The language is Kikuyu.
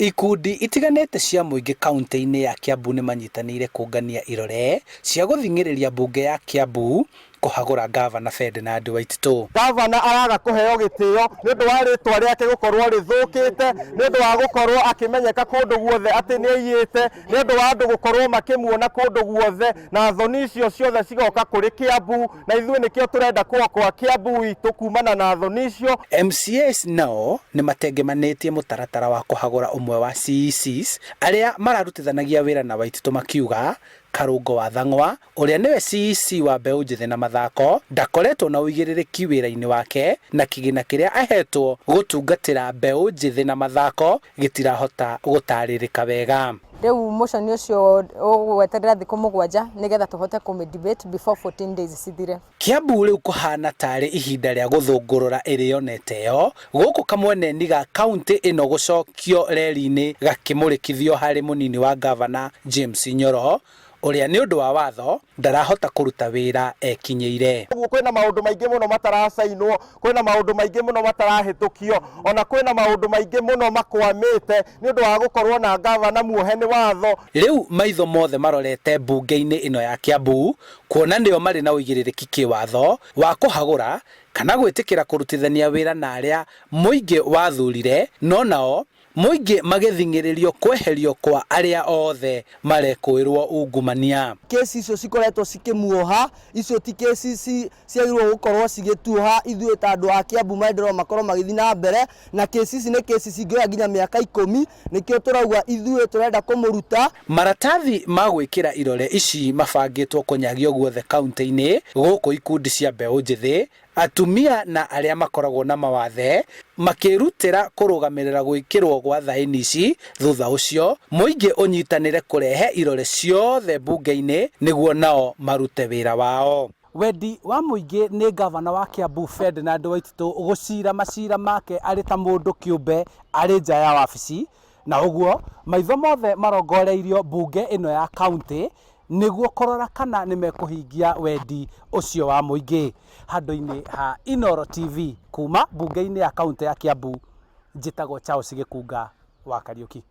Ikundi itiganĩte cia mũingĩ kauntĩ-inĩ ya Kiambu nĩ manyitanĩire kũngania irore cia gũthing'ĩrĩria mbunge ya Kiambu kũhagũra ngavana Ferdinand Waititũ. Ngavana araga kũheo gĩtĩo nĩ ũndũ wa rĩtwa rĩake gũkorwo rĩthũkĩte, nĩ ũndũ wa gũkorwo akĩmenyeka kũndũ guothe atĩ nĩ aiyĩte, nĩ ũndũ wa andũ gũkorwo makĩmuona kũndũ guothe, na thoni icio ciothe cigoka kũrĩ Kiambu, na ithuĩ nĩkĩo tũrenda kũokoa Kiambu itũ kumana na thoni icio. MCAs nao nĩ matengemanĩtie mũtaratara wa kũhagũra ũmwe wa CECs arĩa mararutithanagia wĩra na Waititũ makiuga Karũngo wa Thang'wa ũrĩa nĩwe CEC wa mbeũ njĩthĩ na mathako ndakoretwo na ũigĩrĩrĩki wĩra-inĩ wake na kĩgĩna kĩrĩa ahetwo gũtungatĩra mbeũ njĩthĩ na mathako gĩtirahota gũtarĩrĩka wega. Rĩu motion ũcio ũgweterera thikũ mũgwanja nĩgetha tũhote kũmĩ debate before 14 days cithire. Kiambu rĩu kũhana tarĩ ihinda rĩa gũthũngũrũra ĩrĩo na ĩteo, gũkũ kamweneni ga kauntĩ ĩno gũcokio reri-inĩ gakĩmũrĩkithio harĩ mũnini wa ngavana James Nyoro, ũrĩa nĩ ũndũ wa watho ndarahota kũruta wĩra ekinyĩire. Ũguo kwĩna maũndũ maingĩ mũno mataracainwo, kwĩna maũndũ maingĩ mũno matarahĩtũkio, ona kwĩna maũndũ maingĩ mũno makwamĩte nĩ ũndũ wa gũkorwo na ngavana muohe nĩ watho. Rĩu maitho mothe marorete mbunge-inĩ ĩno ya Kiambu kuona nĩo marĩ na ũigĩrĩrĩki kĩwatho wa kũhagũra kana gwĩtĩkĩra kũrutithania wĩra na arĩa mũingĩ wathurire no nao mũingĩ magĩthing'ĩrĩrio kweherio kwa arĩa othe marekũĩrwo ungumania. Kesi icio cikoretwo cikĩmuoha, icio ti kesi ciagĩrĩirwo gũkorwo cigĩtuoha ithuĩ ta andũ a Kiambu maendeleo makorwo magĩthiĩ na mbere, na kesi ici nĩ kesi cingĩoya nginya mĩaka ikũmi, nĩkĩo tũrauga ithuĩ tũrenda kũmũruta. Maratathi ma gwĩkĩra irore ici mabangĩtwo kũnyagio guothe kauntĩ-inĩ gũkũ ikundi cia mbeũ njĩthĩ, atumia na arĩa makoragwo na mawathe makĩrutĩra kũrũgamĩrĩra gwĩkĩrwo gwa thaĩni ici thutha ũcio mũingĩ ũnyitanĩre kũrehe irore ciothe mbunge-inĩ nĩguo nao marute wĩra wao. Wendi wa mũingĩ nĩ ngavana wa Kiambu Ferdinand Waititũ gũcira macira make arĩ ta mũndũ kĩũmbe arĩ nja ya wabici, na ũguo maitho mothe marongoreirio mbunge ĩno ya kauntĩ nĩguo kũrora kana nĩ mekũhingia wendi ũcio wa mũingĩ. Handũ-inĩ ha Inooro TV kuma mbunge-inĩ ya kauntĩ ya Kiambu, njĩtagwo Charles Gĩkunga wa Kariũki.